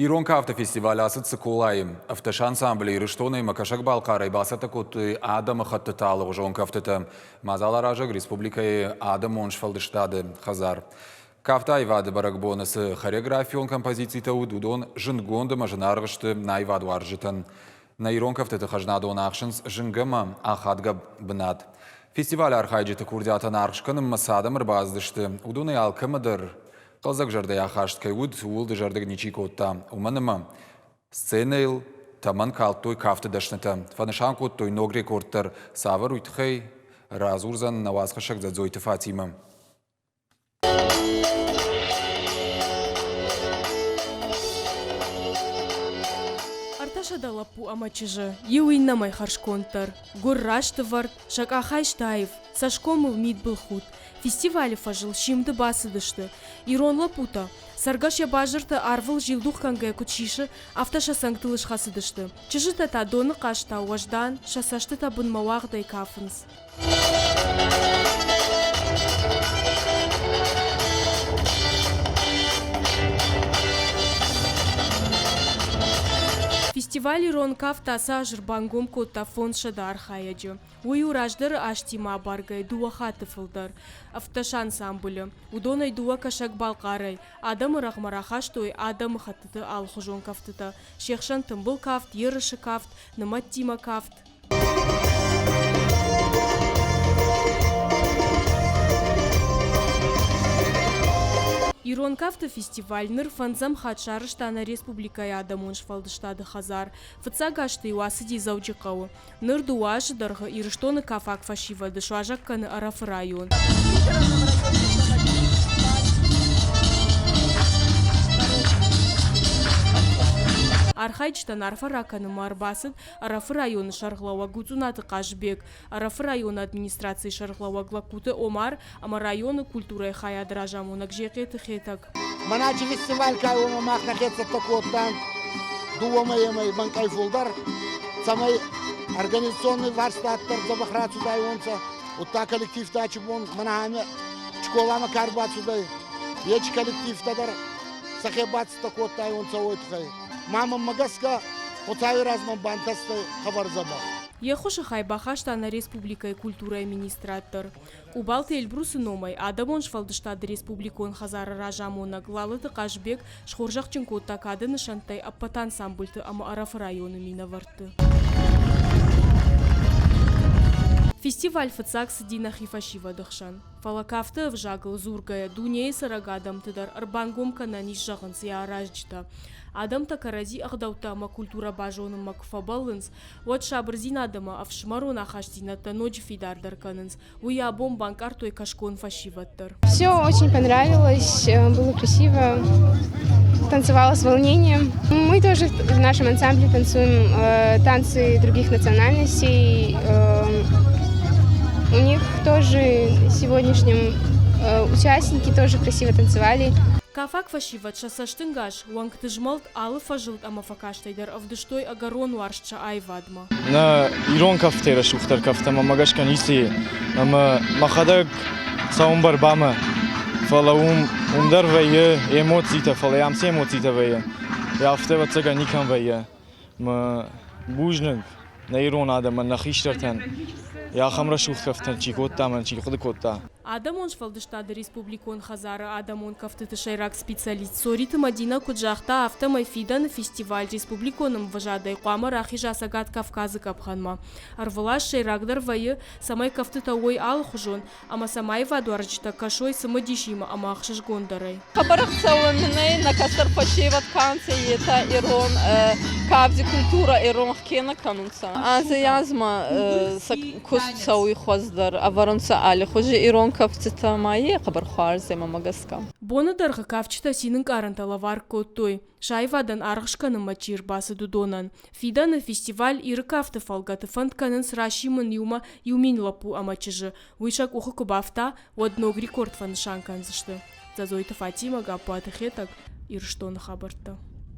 Ирон кафты фестиваль ацыд Цыколайы. Ӕвддӕс ансамблы Ирыстонӕй ӕмӕ Кӕсӕг-Балхъарӕй бацӕттӕ кодтой адӕмыхӕттыты алыгъуызон кӕфтытӕ. Мадзаларазӕг республикӕйы адӕмон сфӕлдыстады хӕдзар. Кафты аивады бӕрӕгбоны цы хореографион композицитӕ уыд, уыдон зындгонд ӕмӕ зынаргъ сты аивадуарзджытӕн. Нӕ ирон кӕфтыты хӕзнадон ахсынц зынгӕ ӕмӕ ахадгӕ бынат. Фестивалы архайджыты курдиатӕн аргъ скӕнынмӕ цы адӕм ӕрбацыдысты, уыдонӕй алкӕмӕ дӕр Хъӕлдзӕгзӕрдӕйы ахаст кӕй уыд, ууыл дызӕрдыг ничи кодта, уымӕн ӕмӕ сценӕйыл тӕмӕн калдтой кафты дӕснытӕ, фӕнысан кодтой ног рекорд дӕр, цавӕр уый тыххӕй радзурдзӕн нӕ уацхӕссӕг Дзӕдзойты Фатимӕ. Ӕртӕсӕдӕ лӕппу ӕмӕ чызджы, иу иннӕмӕй хӕрзконддӕр, гуыр растывӕрд, сӕ къахайст аив, цӕсгомыл мидбылхудт, Фестивалы фӕзыл симды бацыдысты. Ирон лӕппутӕ, цӕргӕс йӕ базыртӕ арвыл зилдух кӕнгӕ куыд сисы, афтӕ сӕ цӕнгтыл схӕцыдысты. Чызджытӕ та доны хъазтау уӕздан, сӕ цӕстытӕ бынмӕ уагъдӕй кафынц. Фестиваль Ирон кафт ацы аз ӕрбангом кодта 500 архайӕджы. Уый у раздӕры азтимӕ абаргӕйӕ дыууӕ хатты фылдӕр. 17 ансамблы, уыдонӕй дыууӕ Кӕсӕг-Балхъарӕй, адӕмы рӕгъмӕ рахастой адӕмыхӕттыты алыхуызон кӕфтытӕ, се хсӕн тымбыл кафт, ерысы кафт, нымӕттимӕ кафт. Ирон кафты фестиваль ныр фӕндзӕм хатт сарӕзта нӕ республикӕйы адӕмон сфӕлдыстады хӕдзар. Фыццаг азты-иу ацыди Дзӕуджыхъӕуы. Ныр дыууӕ азы дӕргъы Ирыстоны кафаг фӕсивӕды суазӕг кӕны Ӕрӕфы район. Архайджытӕн арфӕ ракӕнынмӕ ӕрбацыд Ӕрӕфы районы сӕргълӕууӕг Гуцъунаты Хъазыбег, Ӕрӕфы районы администрацийы сӕргълӕууӕг Лагкуты Омар ӕмӕ районы культурӕйы хайады разамонӕг Зехъеты Хетӕг. Мӕнӕ фестиваль кӕй уомӕ мах нӕхе цӕттӕ кодтан дууӕ мӕйемӕй мӕнкъӕй фулдӕр, цӕмӕй организационный фарстат дӕр дзӕбӕх рацудайуонцӕ, удта коллективтӕ ачи бон мӕнӕ ами школамӕ ка ӕрбацудӕй, ечи коллективтӕ дӕр сӕхе бацӕттӕ кодтайуонцӕ уой туххӕй. Ма мӕнмӕ гӕсгӕ Хуцауи размӕ бантӕстӕй хъӕбӕр дзӕбӕх. Йе ххуысы хай бахаста нӕ республикӕйы культурӕйы министрад дӕр. Къубалты Эльбрусы номӕй Адӕмон сфӕлдыстады республикон хӕдзары разамонӕг Лалыты Хъазбег схорзӕхджын кодта кады нысӕнттӕй ӕппӕт ансамбльты ӕмӕ Ӕрӕфы районы минӕвӕртты. Фестиваль фыццаг цыди нӕхи фӕсивӕды хсӕн. Фӕлӕ кафты ӕвзагыл дзургӕйӕ дунейы цӕрӕг адӕмты дӕр ӕрбангом кӕнӕн ис, зӕгъынц йӕ аразджытӕ. Адӕмтӕ кӕрӕдзи ӕгъдӕуттӕ ӕмӕ культурӕ базонынмӕ куы фӕбӕллынц, уӕд сабырдзинад ӕмӕ ӕфсымӕрон ахастдзинӕдтӕ ноджы фидардӕр кӕнынц, уый абон банкъардтой кӕсгон фӕсивӕд дӕр. Все очень понравилось, было красиво, танцевала с волнением. Мы тоже в нашем ансамбле танцуем танцы других национальностей. У них тоже сегодняшнем участники тоже красиво танцевали. Кафаг фӕсивӕд сӕ цӕстынгас, уӕнгты змӕлд, алы фӕзылд ӕмӕ фӕкастӕй дӕр ӕвдыстой ӕгӕрон уарзт сӕ аивадмӕ. Нӕ ирон кафтӕй рӕсугъддӕр кафтӕмӕ мӕ гӕсгӕ ницы и, ӕмӕ мӕхӕдӕг цӕуын Барбамӕ, фӕлӕ уым, уым дӕр вӕййы эмоцитӕ, фӕлӕ ам цы эмоцитӕ вӕййы, афтӕ ӕвӕццӕгӕн никӕм вӕййы. Мӕ бузныг нӕ ирон адӕмӕн, нӕ хистӕртӕн, ахӕм рӕсугъд кӕфтӕн чи кодта ӕмӕ чи хъуыды кодта. Адӕмон сфӕлдыстады республикон хӕдзары адӕмон кӕфтыты сӕйраг специалист Цориты Мадинӕ куыд загъта, афтӕмӕй фидӕны фестиваль республикон ӕмвӕзадӕй хъуамӕ рахиза Цӕгат Кавказы къӕпхӕнмӕ. Ӕрвылаз сӕйрагдӕр вӕййы, цӕмӕй кӕфтытӕ уой алыхуызон, ӕмӕ сӕм аивадуарзджытӕ кӕсой цымыдисимӕ ӕмӕ ӕхсызгондӕрӕй. Хабар цӕуы нӕ кӕстӕр фӕсевӕд канцӕ етӕ ирон кавди культурӕ иронх ке нӕ кӕнунцӕ. Азӕй-азмӕ сӕ куст цӕуй хуӕздӕр, ӕвӕрунцӕ аллихузи ирон кӕфтитӕ ма е хъӕбӕр хуарз ӕма гӕсгӕ. Боны дӕргъы кафджытӕ цины ӕнкъарӕнтӕ лӕвар кодтой, сӕ аивадӕн аргъ скӕнынмӕ чи ӕрбацыд, уыдонӕн. Фидӕны фестиваль Иры кафты фӕлгӕты фӕнд кӕнынц расимын иумӕ иу мин лӕппу ӕмӕ чызджы. Уый сӕ къухы куы бафта, уӕд ног рекорд фӕнысан кӕндзысты. Дзӕдзойты Фатимӕ, Гаппуаты Хетӕг, Ирыстоны хабӕрттӕ.